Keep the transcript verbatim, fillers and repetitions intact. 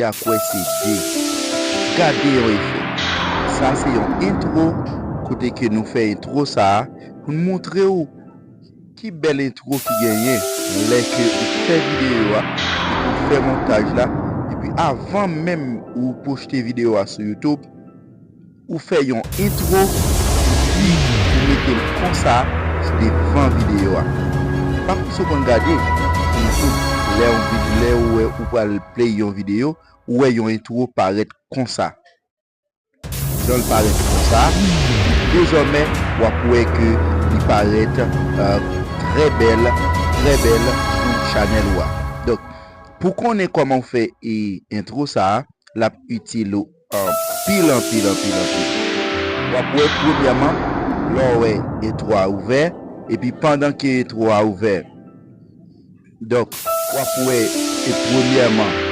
a kwè se de. Gade yon efè. Sa se yon entwo, kote ke nou fè entwo sa a pou n montre w ki bèl entwo ki genyen lè ke ou fè videyo a, epi ou fè montaj la, epi avan menm ou poste videyo a sou YouTube, ou fè yon entwo, epi ou mete l konsa devan videyo a. Pa konn si w konn gade sou YouTube, lè yon vid-, lè ou wè ou pral play yon videyo, ou wè yon entwo parèt konsa. Jan l parèt konsa, dezòmè, w ap wè ke li parèt, euh, trè bèl, trè bèl pou chanèl ou a. Donk, pou konnen kòman w fè e entwo sa a, l ap itil ou anpil, anpil, anpil, anpil. W ap wè, premyèman, lè w wè entwo a ouvè, epi pandan ke entwo a ouvè, donk, w ap wè, e premyèman,